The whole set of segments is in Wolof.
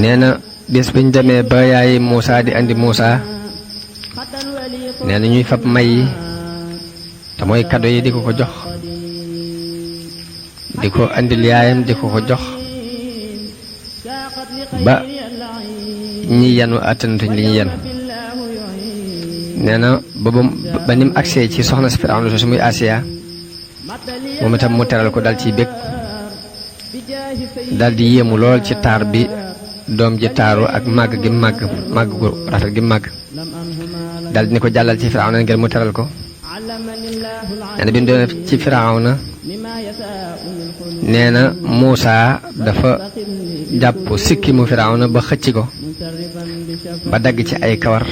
nee na bés biñ demee ba yaay Muusa di andi Muusa nee na ñuy fab may yi te mooy kado yi di ko jox di ko andil yaayam di ko jox ba ñi yanu attanatuñ li ñu yanu nee na ba nim agsee ci soxna si Firawna soosu muy Asiya moom itam mu teral ko dal ciy bég dal di yéemu lool ci taar bi doom ji taaru ak màgg gi màgg gu rafet gi màgg dal di ni ko jàllal ci Firawna ngir mu teral ko nee na bi mu doon ci Firawna nee na Muusa dafa jàpp sikki mu Firawna ba xëcc ko ba dagg ci ay kawar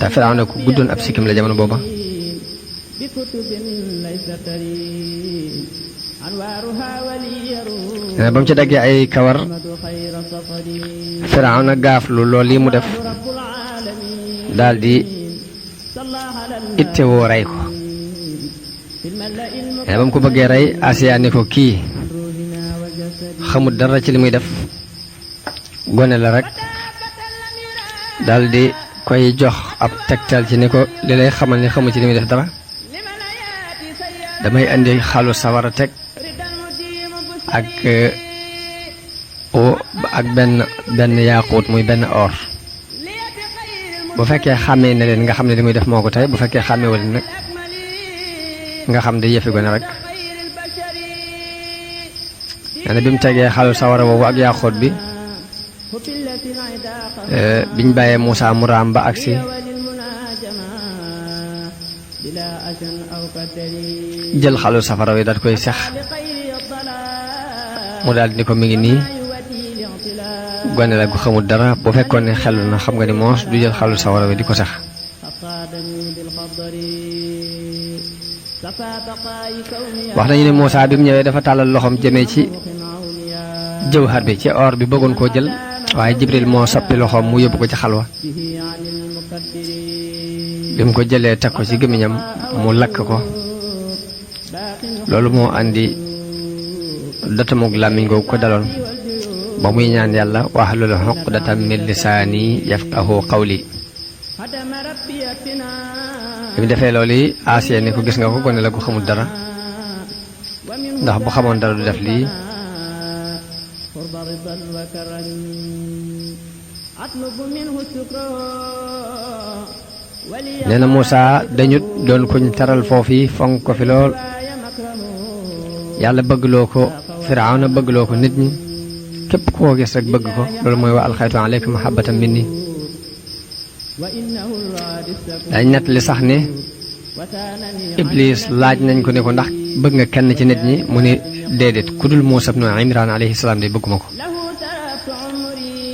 te Firawna ku guddoon ab sikkim la jamono booba nee na ba mu ci daggee ay kawar Firawna gaaflu lool yi mu def daldi ittewoo rey ko nee na ba mu ko bëggee rey Asiya ni ko kii xamul dara ci li muy def gone la rek daldi koy jox ab tegtal ci ni ko li lay xamal ni xamul ci li muy def dara damay indi xalu sawara teg ak benn yaaquut muy benn or bu fekkee xàmmee ne leen nga xam ne li muy def moo ko tey bu fekkee xàmmee wala nag nga xam ne yëfi gone rek nee na bi mu tegee xalu sawara boobu ak yaaquut bi biñ bàyyee Muusa mu raam ba agsi jël xalu safara wi daat koy sex mu daal ni ko mi ngi nii gone la gu xamul dara bu fekkoon ne xelu na xam nga ni moos du jël xalu safara wi di ko sex wax nañu ne Muusa bi mu ñëwee dafa tàllal loxoom jëmee ci jawhar bi ci or bi bëggoon koo jël waaye Jibril moo soppi loxoom mu yóbbu ko ci xalwa bi mu ko jëlee teg ko ci gémmiñam mu lakk ko loolu moo andi datamug làmmiñ googu ko daloon ba muy ñaan yàlla wahlul uqdatam min lisaani yafqahu qawli bi mu defee loolu yi Asiya ni ko gis nga ko gone la gu xamul dara ndax bu xamoon dara du def lii nee na Muusa dañut doon kuñ taral foofu fonk ko fi lool yàlla bëggloo ko Firawna bëggloo ko nit ñi képp koo gis rek bëgg ko loolu mooy wa alxaytu alayka mahabbatan minni dañ nett li sax ne Iblis laaj nañ ko ne ko ndax bëgg nga kenn ci nit ñi mu ne déedéet ku dul Muusa ibnu Imraan alayhi salaam de bëgguma ko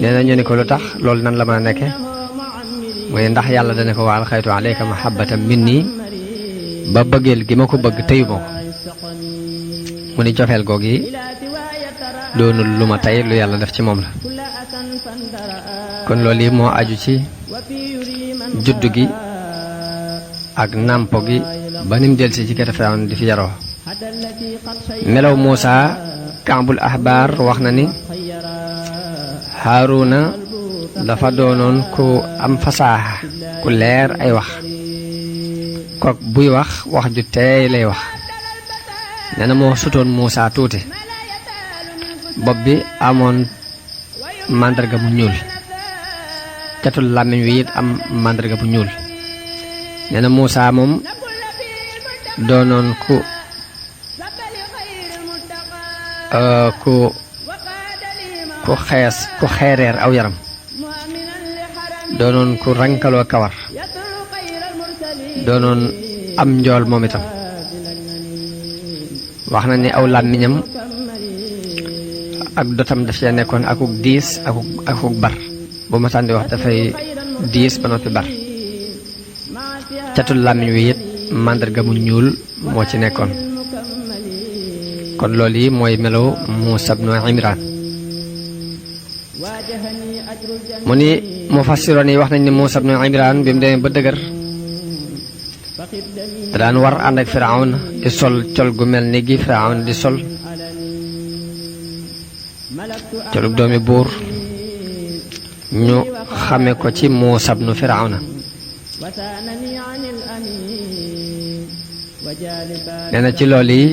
nee na ñu ne ko lu tax loolu nan la mën a nekke mooy ndax yàlla dana ko wa alxaytu alayka mahabbatan minni ba bëggeel gi ma ko bëgg tëyu ma ko mu ni cofeel goog yi doonul lu ma tey lu yàlla def ci moom la kon loolu yi moo aju ci juddu gi ak nàmpo gi ba nim delsi ci kete Firawna di fi yaroo melaw Muusa Kaabul Ahbaar wax na ni Haaruna dafa doonoon ku am fasaaxa ku leer ay wax kook buy wax wax ju teey lay wax nee na moo sutoon Muusa tuuti bopp bi amoon màndarga bu ñuul catul làmmiñ wi it am màndarga bu ñuul nee na Muusa moom doonoon ku xeereer aw yaram doonoon ku rankaloo kawar doonoon am njool moom itam wax na ni aw làmmiñam ak dotam daf cee nekkoon akuk diis akuk bar bu ma sànni wax dafay diis ba noppi bar catul làmmiñ wi it màndarga mu ñuul moo ci nekkoon kon loolu yi mooy melaw Muusa ibnu Imraan mu ni mufassiroon yi wax nañ ne Muusa ibnu Imraan bi mu demee ba dëgër da daan war ànd ak Firawna di sol col gu mel ni gi Firawna di sol colug doomi buur ñu xame ko ci Muusaa ibnu Firawna nee na ci loolu yi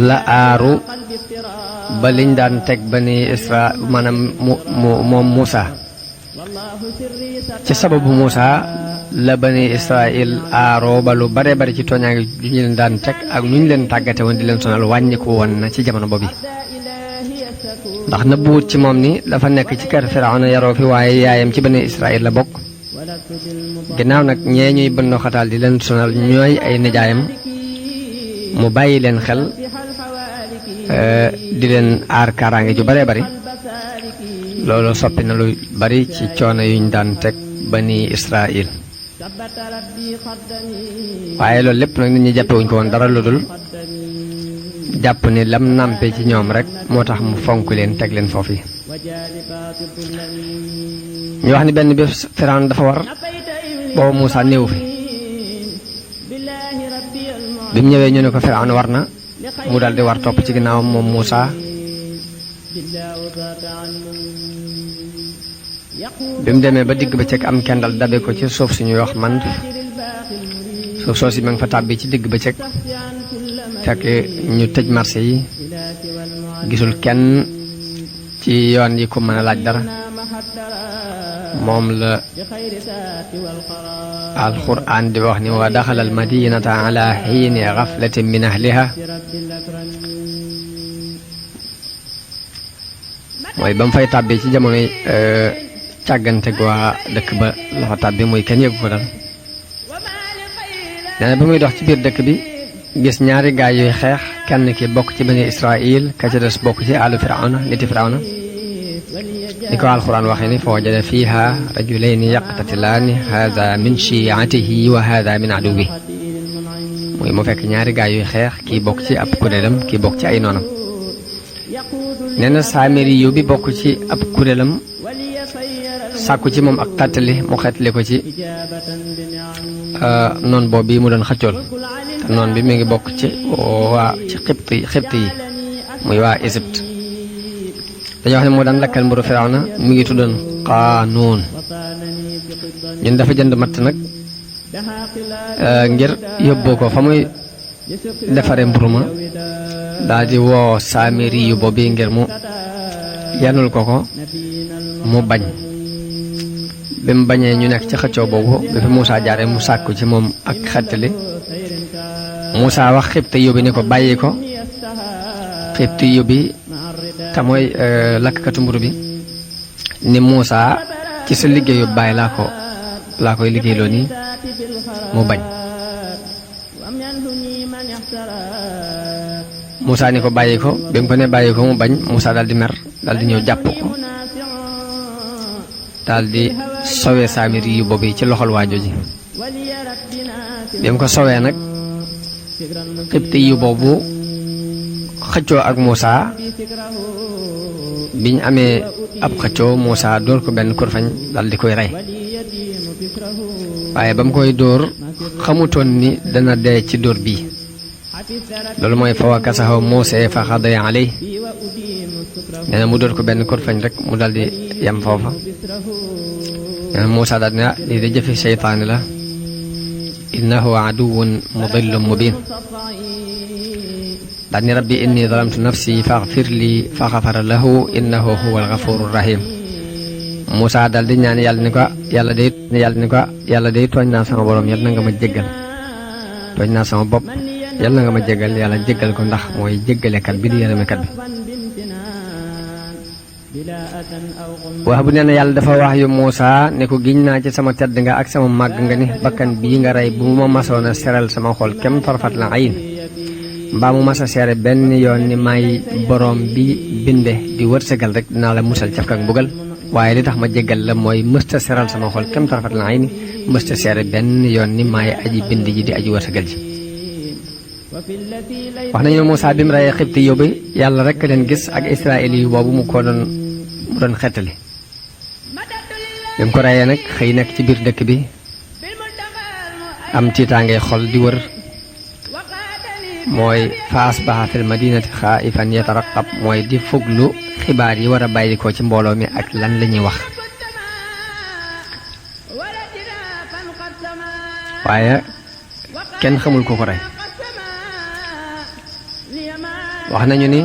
la aaru ba liñ daan teg bani Israel maanaam moom Muusaa ci sababu Muusaa la bani Israel aaroo ba lu bare bari ci tooñaange ju ñu leen daan teg ak nu ñu leen tàggate woon di leen sonal wàññiku woon na ci jamono boobu ndax nëbbuwut ci moom ni dafa nekk ci kër Firawna yaroo fi waaye yaayam ci bani Israel la bokk ginnaaw nag ñee ñuy bënnoo xataal di leen sonal ñooy ay nijaayam mu bàyyi leen xel di leen aar kaaraange ju bare bari loolu soppi na lu bari ci coono yuñ daan teg bani Israel waaye loolu lépp nag nit ñi jàppewuñ ko woon dara lu dul jàpp ni lam nàmpe ci ñoom rek moo tax mu fonk leen teg leen foofu yi ñu wax ni benn bi Firawna dafa war booba Muusaa néew fi bi mu ñëwee ñu ne ko Firawna war na mu daldi war topp ci ginnaawam moom Muusaa bi mu demee ba digg bëccëg am kendal dabe ko ci suuf suñuy wax man suuf soosi ma nga fa tàbbi ci digg bëccëg fekk ñu tëj marché yi gisul kenn ci yoon yi ko mën a laaj dara moom la alquran di wax ni wa daxala al madinata ala xiini gaflatin min ahliha mooy ba mu fay tàbbi ci jamonoy càggante gu waa dëkk ba la fa tàbbi muy kenn yëgu ko dal nee na ba muy dox ci biir dëkk bi gis ñaari gaay yuy xeex kenn ki bokk ci bani Israil ka ca des bokk ci àllu Firawna niti Firawna ni ko alxuraan waxee ni fa wajada fiiha rajulayni yaqtatilaani haada min shi'atihi wa haada min aduwwi muy mu fekk ñaari gaay yuy xeex kii bokk ci ab kuréelam kii bokk ci ay noonam nee na Saamiri yu bi bokk ci ab kuréelam sàkku ci moom ak tàttali mu xeetli ko ci noon boobu bi mu doon xëccool te noon bi mi ngi bokk ci waa ci xibt yi muy waa Égypte dañoo wax ne moo daan lakkal mburu Firawna mu ngi tuddoon Qaanuun ñun dafa jënd matt nag ngir yóbboo ko fa muy defare mburu ma daal di woo Saamiri yu boobu ngir mu yanul ko mu bañ bi mu bañee ñu nekk ci xëccoo boobu bi fi Muusaa jaare mu sàkku ci moom ak xettali Muusaa wax xibti yóbbi ni ko bàyyi ko xibti yóbbi te mooy lakkatu mburu bi ni Muusaa ci sa liggéeyu bàyyi laa koy liggéeyloo nii mu bañ Muusaa ni ko bàyyi ko bi mu ko ne bàyyi ko mu bañ Muusaa daal di mer daal di ñëw jàpp ko daal di sowee Saamiri yu boobu ci loxol waajo ji bi mu ko sowee nag xibti yu boobu xëccoo ak Muusaa biñ amee ab xëccoo Muusaa dóor ko benn kurfañ dal di koy rey waaye ba mu koy dóor xamutoon ni dana dee ci dóor bii loolu mooy fa wakasahu Muusaa fa xadaya aley nee na mu dóor ko benn kurfañ rek mu dal di yem foofa nee na Muusaa daal ne lii de jëfi seytaane la innahu aduwwun mudillun mubin daal ni rabbi inni zalamtu nafsi faghfir li fa ghafara lahu innahu huwa al-ghafuru rahim Muusaa daal di ñaan yàlla day tooñ naa sama borom yàlla na nga ma jéggal tooñ naa sama bopp yàlla na nga ma jéggal yàlla jéggal ko ndax mooy jéggalekat bi di yërëmekat bi wax bu nee na yàlla dafa wax yu Muusaa ne ko giñ naa ci sama tedd nga ak sama màgg nga ni bakkan bii nga rey bu ma masoon a seral sama xol kem tarfat la ayin mbaa mu mas a seere benn yoon ni may boroom bi binde di wërsëgal rek dinaa la musal caf kak mbugal waaye li tax ma jéggal la mooy mësta seral sama xol kem tarfat la ayin mësta seere benn yoon ni may aji bind ji di aji wërsëgal ji wax nañu Muusaa bi mu reyee xibti yóbbu yàlla rek leen gis ak Israël yu boobu mu doon xettali bi mu ko reyee nag xëy nekk ci biir dëkk bi am tiitaangee xol di wër mooy fa asbaha fil madinati xaa'ifan yataraqab mooy di fuglu xibaar yi war a bàyyi ko ci mbooloo mi ak lan la ñuy wax waaye kenn xamul ko ko rey wax nañu ni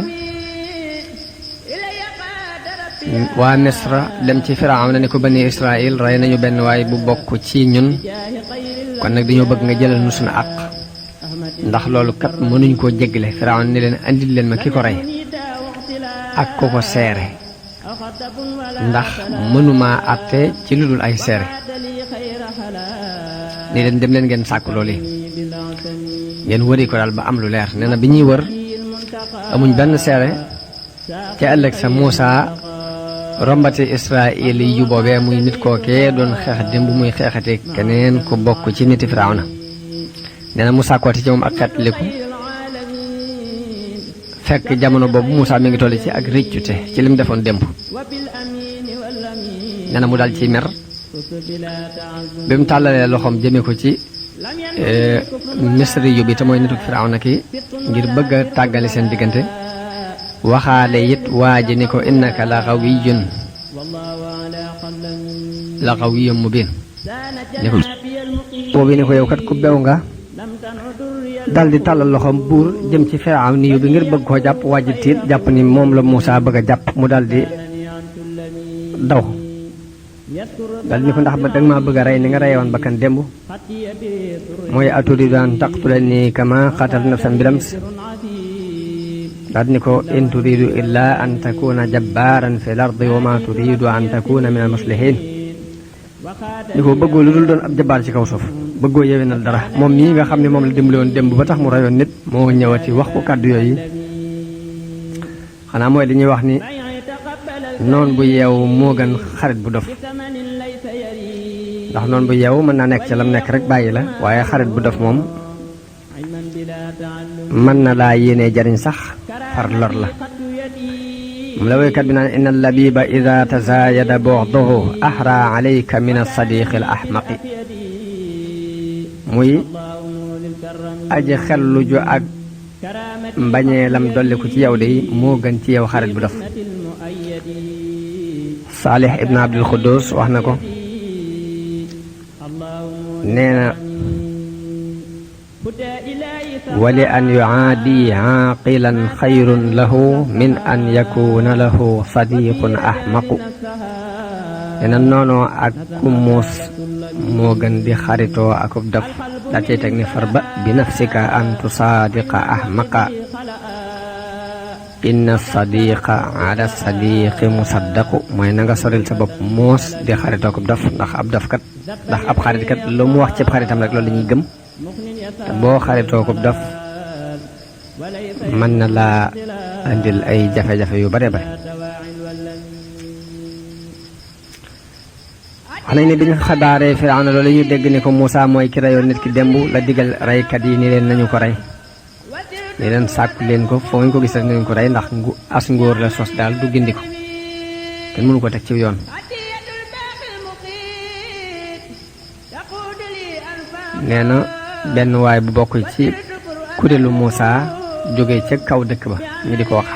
waa Misra dem ci Firawna ne ko bani Israël rey nañu benn waay bu bokk ci ñun kon nag dañoo bëgg nga jëlal nu suñu àq ndax loolu kat mënuñ koo jéggale Firawna ne leen andil leen ma ki ko rey ak ko ko seere ndax mënuma àtte ci lu dul ay seere ni leen dem leen ngeen sàkk loolu yi ngeen wëri ko daal ba am lu leer nee na bi ñuy wër amuñ benn seere ca ëllëg sa Muusaa rombati Israël yu boobee muy nit kookee doon xeex démb muy xeexate keneen ko bokk ci niti Firawna nee na mu sàkkooti ci moom ak xeetliku fekk jamono boobu Muusaa mi ngi toll ci ak rëccute ci lim defoon démb nee na mu dal ci mer bi mu tàllalee loxoom jëme ko ci misri yu bi te mooy nitu Firawna ki ngir bëgg a tàggale seen diggante waxaale it waa ji ni ko innaka la qawiyyun mubiin ni ko boobu ni ko yow kat ku bew nga dal di tàllal loxoom buur jëm ci Firawna yu bi ngir bëgg koo jàpp waa ji tiit jàpp ni moom la Muusaa bëgg a jàpp mu dal di daw dal ni ko ndax ba danga maa bëgg a rey ni nga reyewoon bakkan démb mooy aturiidu an taqtulanii kamaa qatalta nafsan bilams daal ni ko in turiidu illaa an takuuna jabbaaran fil ardi wa maa turiidu an takuuna min al-muslihiin ni ko bëggoo lu dul doon ab jabbaar ci kaw suuf bëggoo yewenal dara moom mii nga xam ne moom la dimbali woon démb ba tax mu reyoon nit moo ñëwati wax ko kàddu yooyu xanaa mooy li ñuy wax ni noon bu yeewu moo gën xarit bu dof ndax noon bu yeewu mën naa nekk ci lam nekk rek bàyyi la waaye xarit bu dof moom mën na laa yéenee jariñ sax far lor la moom la woykat bi naan inna allabiba ida tazaayada bu'duhu ahra alayka min as-sadiqi al-ahmaqi muy aji xellu ju ak mbañeelam dolliku ci yow de moo gën ci yow xarit bu dof Saalih ibn Abdul Xuddus wax na ko nee na wali an yuaadi aaqilan xayrun lahu min an yakuna lahu sadiqun ahmaqu nee na noonoo ak ku muus moo gën di xaritoo akub daf daa cay teg ni farba bi nafsika an tusaadiqa ahmaqa inna sadiqa ala sadiqi musaddaqu mooy na nga soril sa bopp moos di xaritoo akub daf ndax ab xarit kat lu mu wax ci xaritam rek loolu la ñuy gëm te boo xaritoo akub daf mën na laa andil ay jafe-jafe yu bare bare wax nañ ne bi ñu xabaaree Firawna loolu ñu dégg ni ko Muusaa mooy ki reyoon nit ki démb la digal reykat yi ni leen nañu ko rey ni leen sàkku leen ko foo ñu ko gis rek nañu ko rey ndax as ngóor la sos daal du gindi ko kenn mënu ko teg ci yoon nee na benn waay bu bokk ci kuréelu Muusaa jóge ca kaw dëkk ba ñu di ko wax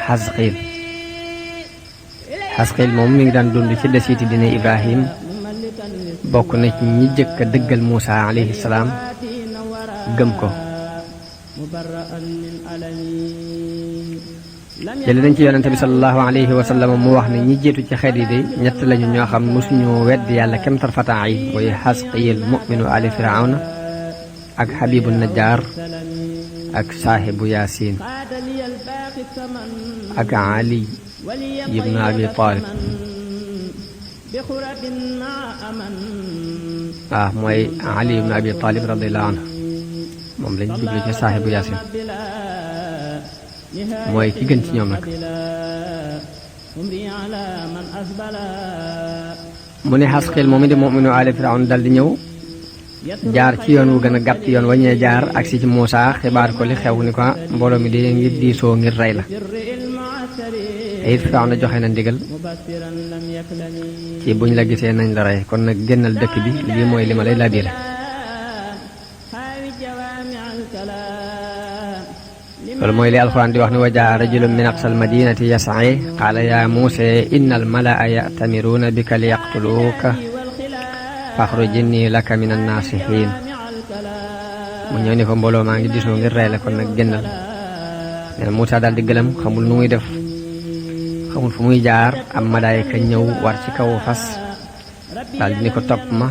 Xasqiil moom mi ngi daan dund ci desiiti dina Ibrahim bokk na ci ñi jëkk a dëggal Muusaa alayhi salaam gëm ko jële nañ ci yonente bi sallallahu alayhi wa sallam mu wax ne ñi jiitu ci xeet yi de ñett lañu ñoo xam mosuñu wedd yàlla kem tarfataa yi mooy Xasqiil mu'minu ali Firawna ak Habibu Najjaar ak saahibu Yaasiin ak Ali ibn Abi Talib mooy Ali ibn Abi Talib radiyallahu anhu moom lañ jublu ci saahibu Yaasiin mooy ki gën ci ñoom nag mu ne Xasqiil moom di mu'minu ali Firawna dal di ñëw jaar ci yoon wu gën a gàtt yoon wañee jaar agsi ci Muusaa xibaar ko li xew ni ko mbooloo mi di ngir diisoo ngir rey la it Firawna joxe na ndigal ci buñ la gisee nañ la rey kon nag génnal dëkk bi lii mooy li ma lay laabire loolu mooy li alxuraan di wax ni wa jaa rajulun min aqsal madinati yas'a qaala yaa Muusaa inna al-mala'a ya'tamiruuna bika liyaqtuluuka faxruj innii laka min an-naasihiin mu ñëw ne ko mbooloo maa ngi disoo ngir rey la kon nag génnal nee na Muusaa daal di gëlëm xamul nu muy def xamul fu muy jaar am malaayika ñëw war ci kaw fas daal di ni ko topp ma